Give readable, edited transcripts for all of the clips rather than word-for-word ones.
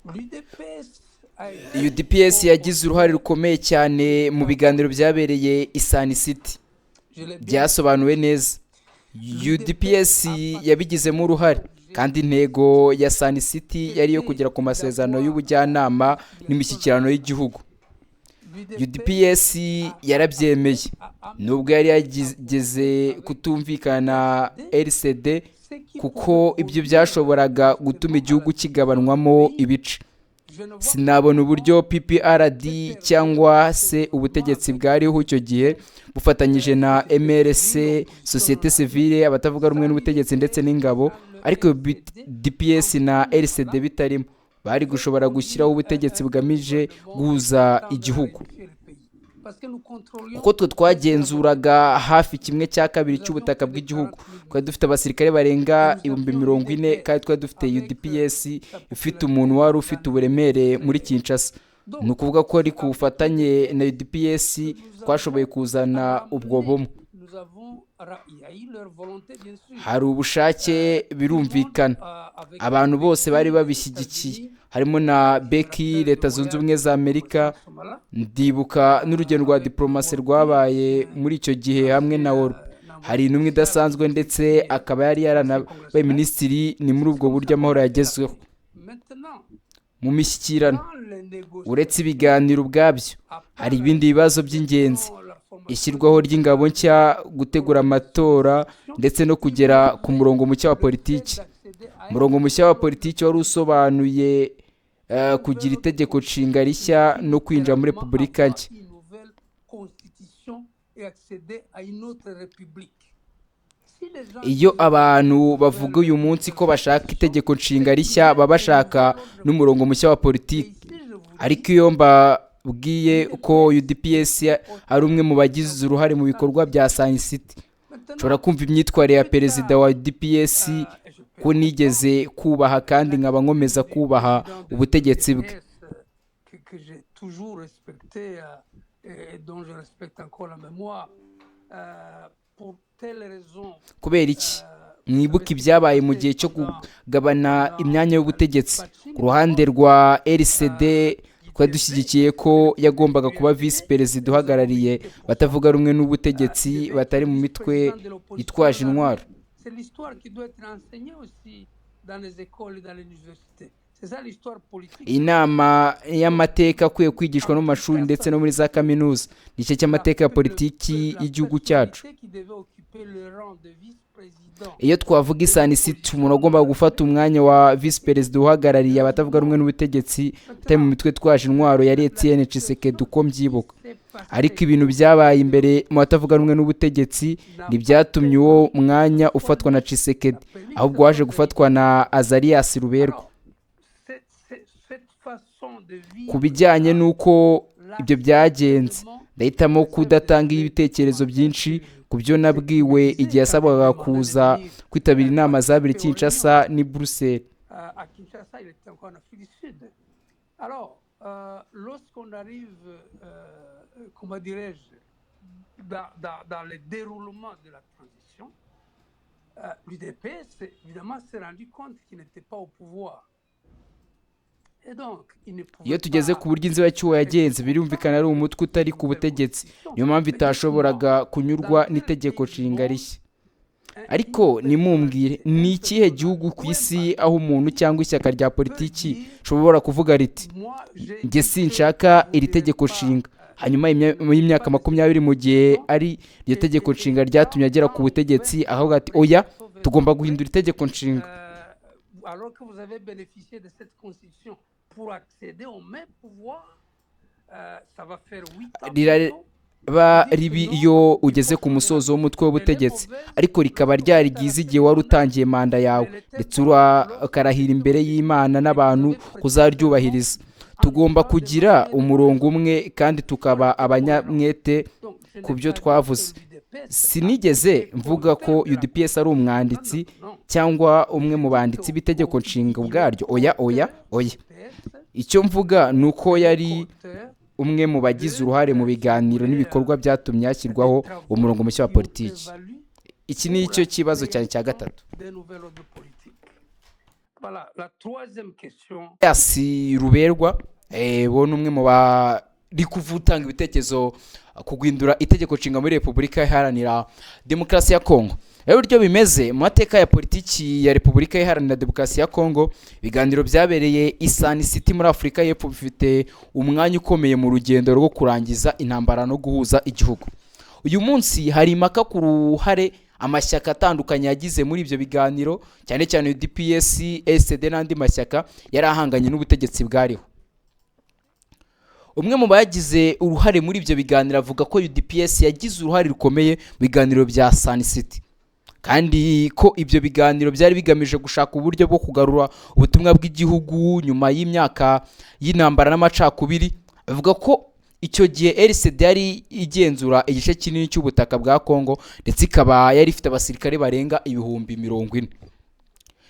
L'UDPS a été UDPS yagize uruhare rukomeye cyane mu biganiro byabereye i Sun City. Je l'ai bien Byasobanuwe neza, UDPS yabigizemo uruhare, kandi intego ya Sun City yari iyo kugera ku masezerano y'ubujyanama n'imishyikirano y'igihugu. UDPS yarabyemeye, nubwo yari yageze kutumvikana RCD, kuko ibyo byashoboraga gutuma igihugu kigabanwamo ibice. Sinabona uburyo PPRD cyangwa se ubutegetsi bwariho icyo gihe bufatanyije na MRC, sosiyete sivile, abatavuga rumwe n'ubutegetsi ndetse n'ingabo, ariko DPS na RCD bitarimo, bari gushobora gushyiraho ubutegetsi bugamije guhuza igihugu, kuko twe twagenzuraga hafi kimwe cya kabiri cy'ubutaka bw'igihugu. Twari dufite abasirikare barenga 40,000, kandi twari dufite UDPS ifite umuntu wari ufite uburemere muri Kinshasa. Ni ukuvuga ko ari ku bufatanye na UDPS twashoboye kuzana ubwo bumwe. Hari ubushake, birumvikana, abantu bose bari babishyigikiye, harimo na Beki, Leta Zunze Ubumwe za Amerika. Ndibuka n'urugendo rwa diporomasi rwabaye muri icyo gihe hamwe na Orpe. Hari intumwa idasanzwe, ndetse akaba yari yaranabaye minisitiri. Ni muri ubwo buryo amahoro yagezweho. Mu mishyikirano, uretse ibiganiro ubwabyo, hari ibindi bibazo by'ingenzi: ishyirwaho ry'ingabo nshya, gutegura amatora ndetse no kugera ku murongo mushya wa politiki. Umurongo mushya wa politiki wari usobanuye kugira itegeko nshinga rishya no kwinjira muri repubulika nshya. Une nouvelle constitution et accéder à une autre république. Si les gens Iyo abantu bavuga uyu munsi ko bashaka itegeko nshinga rishya, baba bashaka n'umurongo mushya wa politiki. Ariko iyo mbabwiye ko UDPS ari umwe mu bagize uruhare mu bikorwa bya Sun City, nshobora kumva imyitwarire ya perezida wa UDPS, ko nigeze kubaha kandi nkaba nkomeza kubaha ubutegetsi bwe. Que j'ai toujours respecté et dont je respecte encore la mémoire. Pour telle raison, Kubera iki? Mwibuke ibyabaye mu gihe cyo kugabana imyanya y'ubutegetsi. Ku ruhande rwa RCD, twari dushyigikiye ko yagombaga kuba visi perezida uhagarariye batavuga rumwe n'ubutegetsi batari mu mitwe yitwaje intwaro. C'est l'histoire qui doit être enseignée aussi dans les écoles et dans les universités. C'est ça l'histoire politique. Iyi nama y'amateka akwiye kwigishwa no mu mashuri ndetse no muri za kaminuza, ni igice cy'amateka ya politiki y'igihugu cyacu. Qui devait occuper le rang de vice-président. Iyo twavuga i Sun City, umuntu agomba gufata umwanya wa visi perezida uhagarariye abatavuga rumwe n'ubutegetsi utari mu mitwe twaje intwaro yari Etienne Tshisekedi, uko mbyibuka. Ariko ibintu byabaye imbere mu batavuga rumwe n'ubutegetsi ntibyatumye uwo mwanya ufatwa na Tshisekedi, ahubwo waje gufatwa na Azarias Ruberwa. Alors, cette façon de vivre Ku bijyanye n'uko ibyo byagenze, ndahitamo kudatanga ibitekerezo byinshi ku byo nabwiwe igihe yasabwaga kuza kwitabira inama zabereye i Kinshasa n'i Buruseli. À Kinshasa, il était encore en Afrique du Sud. Alors, lorsqu'on arrive, comment dirais-je, dans le déroulement de la transition, l'UDPS, évidemment, s'est rendu compte qu'il n'était pas au pouvoir. Et donc, il ne pouvait Iyo tugeze pas ku buryo inzibacyuho yagenze, birumvikana ari umutwe utari ku butegetsi, niyo mpamvu itashoboraga kunyurwa n'itegeko nshinga rishya. Ariko nimumbwire, ni ikihe gihugu ku isi aho umuntu cyangwa ishyaka rya politiki rishobora kuvuga riti: "Njye sinshaka iri tegeko nshinga", hanyuma y'imyaka 20, mu gihe ari iryo tegeko nshinga ryatumye agera ku butegetsi, ahubwo ati: "Oya, tugomba guhindura itegeko nshinga"? Alors que vous avez bénéficié de cette constitution pour accéder au même pouvoir, ça va faire 8 ans bientôt. Riraba ribi iyo ugeze ku musozo w'umutwe w'ubutegetsi, ariko rikaba ryari ryiza igihe wari utangiye manda yawe, ndetse ukarahira imbere y'Imana n'abantu kuzaryubahiriza. Tugomba kugira umurongo umwe kandi tukaba abanyamwete Donc, je ku n'ai byo pas dit twavuze. que l'UDPS Sinigeze mvuga ko UDPS ari umwanditsi cyangwa umwe mu banditsi b'itegeko nshinga ubwaryo. Oya, oya, oya. Icyo mvuga ni uko yari umwe mu bagize uruhare mu biganiro n'ibikorwa byatumye hashyirwaho umurongo mushya wa politiki. Iki ni cyo kibazo cyane cya gatatu. Des nouvel ordre politique. Voilà, la troisième question. Yasi Ruberwa, bo ni umwe mu bari kuvutanga ibitekerezo ku guhindura itegeko nshinga muri Repubulika Iharanira Demokarasi ya Kongo. Rero uburyo bimeze mu mateka ya politiki ya Repubulika Iharanira Demokarasi ya Kongo, ibiganiro byabereye i Sun City muri Afurika y'Epfo bifite umwanya ukomeye mu rugendo rwo kurangiza intambara no guhuza igihugu. Uyu munsi hari impaka ku ruhare amashyaka atandukanye yagize muri ibyo biganiro, cyane cyane UDPS, SD n'andi mashyaka yari ahanganye n'ubutegetsi bwariho. Umwe mu bagize uruhare muri ibyo biganiro avuga ko UDPS yagize uruhare rukomeye mu biganiro bya Sun City, kandi ko ibyo biganiro byari bigamije gushaka uburyo bwo kugarura ubutumwa bw'igihugu nyuma y'imyaka y'intambara n'amacakubiri. Avuga ko icyo gihe RCD yari igenzura igice kinini cy'ubutaka bwa Kongo, ndetse ikaba yari ifite abasirikare barenga 40,000.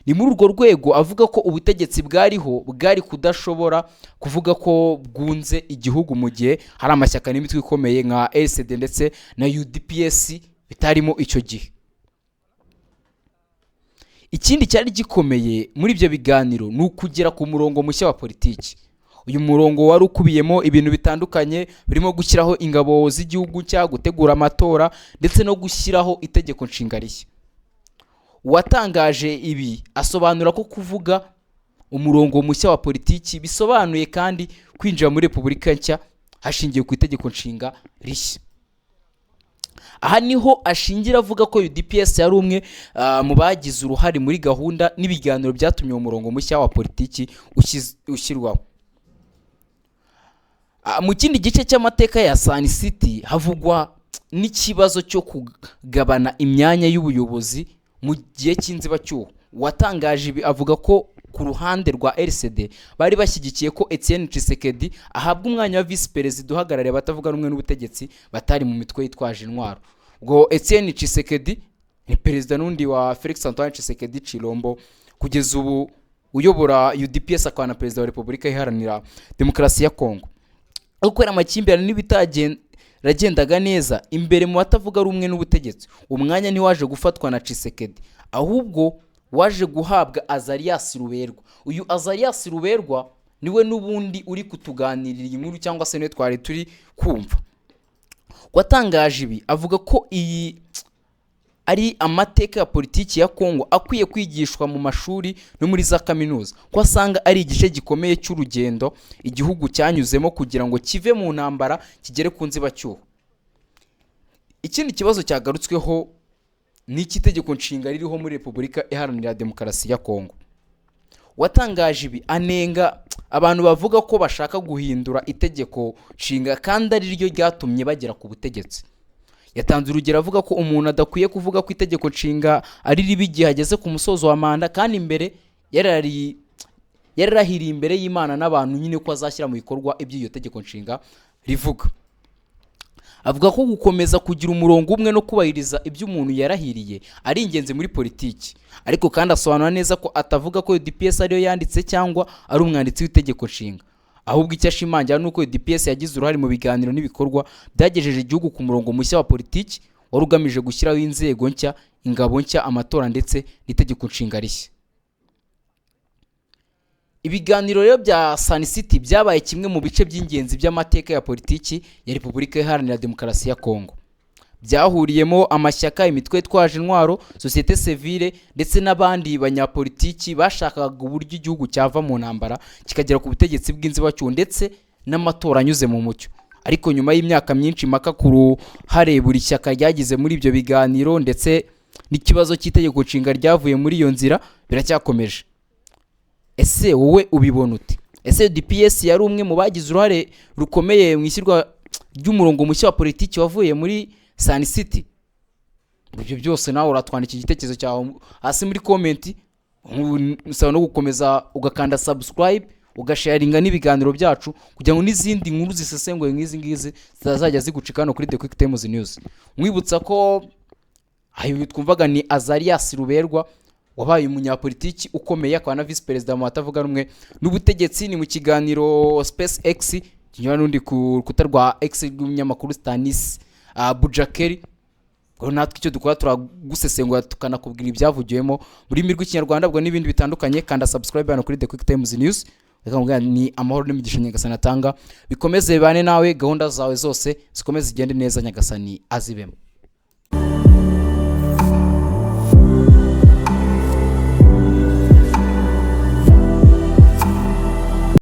Ni muri urwo rwego avuga ko ubutegetsi bwariho bwari kudashobora kuvuga ko bwunze igihugu mu gihe hari amashyaka n'imitwe ikomeye nka RCD ndetse na UDPS bitarimo icyo gihe. Ikindi cyari gikomeye muri ibyo biganiro ni ukugera ku murongo mushya wa politiki. Uyu murongo wari ukubiyemo ibintu bitandukanye birimo gushyiraho ingabo z'igihugu nshya, gutegura amatora ndetse no gushyiraho itegeko nshinga rishya. Uwatangaje ibi asobanura ko kuvuga umurongo mushya wa politiki bisobanuye kandi kwinjira muri repubulika nshya hashingiwe ku itegeko nshinga rishya. Aha niho ashingira avuga ko UDPS yari umwe mu bagize uruhare muri gahunda n'ibiganiro byatumye uwo murongo mushya wa politiki ushyirwaho. Mu kindi gice cy'amateka ya Sun City havugwa n'ikibazo cyo kugabana imyanya y'ubuyobozi mu gihe cy'inzibacyuho. Uwatangaje ibi avuga ko ku ruhande rwa RCD bari bashyigikiye ko Etienne Tshisekedi ahabwa umwanya wa visi perezida uhagarariye abatavuga rumwe n'ubutegetsi batari mu mitwe yitwaje intwaro. Ubwo Etienne Tshisekedi ni perezida n'undi wa Felix Antoine Tshisekedi Tshilombo, kugeza ubu uyobora UDPS akaba na perezida wa Repubulika Iharanira Demokarasi ya Kongo. Ariko kubera amakimbirane n'ibitaragendaga neza imbere mu batavuga rumwe n'ubutegetsi, umwanya ntiwaje gufatwa na Tshisekedi, ahubwo waje guhabwa Azarias Ruberwa. Uyu Azarias Ruberwa niwe n'ubundi uri kutuganirira iyi nkuru, cyangwa se niwe twari turi kumva. Watangaje ibi avuga ko iyi ari amateka ya politiki ya Kongo akwiye kwigishwa mu mashuri no muri za kaminuza, ko asanga ari igice gikomeye cy'urugendo igihugu cyanyuzemo kugira ngo kive mu ntambara kigere ku nzibacyuho. Ikindi kibazo cyagarutsweho ni icy'itegeko nshinga ririho muri Repubulika Iharanira Demokarasi ya Kongo. Watangaje ibi anenga abantu bavuga ko bashaka guhindura itegeko nshinga kandi ari ryo ryatumye bagera ku butegetsi. Yatanze urugero avuga ko umuntu adakwiye kuvuga ko itegeko nshinga ari ribi igihe ageze ku musozo wa manda, kandi imbere yararahiriye imbere y'Imana n'abantu nyine ko azashyira mu bikorwa ibyo iryo tegeko nshinga rivuga. Avuga ko gukomeza kugira umurongo umwe no kubahiriza ibyo umuntu yarahiriye ari ingenzi muri politiki, ariko kandi asobanura neza ko atavuga ko UDPS ariyo yanditse cyangwa ari umwanditsi w'itegeko nshinga, ahubwo icyo ashimangira ni uko UDPS yagize uruhare mu biganiro n'ibikorwa byagejeje igihugu ku murongo mushya wa politiki wari ugamije gushyiraho inzego nshya, ingabo nshya, amatora ndetse n'itegeko nshinga rishya. Ibiganiro rero bya Sun City byabaye kimwe mu bice by'ingenzi by'amateka ya politiki ya Repubulika Iharanira Demokarasi ya Kongo. Byahuriyemo amashyaka, imitwe yitwaje intwaro, sosiyete sivile ndetse n'abandi banyapolitiki bashakaga uburyo igihugu cyava mu ntambara kikagera ku butegetsi bw'inzibacyuho ndetse n'amatora anyuze mu mucyo. Ariko nyuma y'imyaka myinshi impaka ku ruhare buri shyaka ryagize muri ibyo biganiro ndetse n'ikibazo cy'itegeko nshinga ryavuye muri iyo nzira biracyakomeje. Ese wowe ubibona ute? Ese UDPS yari umwe mu bagize uruhare rukomeye mu ishyirwa ry'umurongo mushya wa politiki wavuye muri Sun City? Ibyo byose nawe uratwandikira igitekerezo cyawe hasi muri comment. Usaba no gukomeza ugakanda subscribe, ugasharinga n'ibiganiro byacu kugira ngo n'izindi nkuru zisesenguye nk'izi ngizi zitazajya zigucika hano kuri The Quick Times News. Mwibutsa ko ayo twumvaga ni Azarias Ruberwa, wabaye umunyapolitiki ukomeye akaba na visi perezida mu batavuga rumwe n'ubutegetsi. Ni mu kiganiro Space X kinyura n'undi ku rukuta rwa X rw'umunyamakuru Stanis Bujakeri. Ubwo natwe icyo dukora, turagusesengura, tukanakubwira ibyavugiwemo mu rurimi rw'Ikinyarwanda, ubwo n'ibindi bitandukanye. Kanda subscribe hano kuri The Quick Times News. Reka nkubwire, ni amahoro n'imigisha Nyagasani atanga bikomeze bibane nawe, gahunda zawe zose zikomeze zigende neza, Nyagasani azibemo.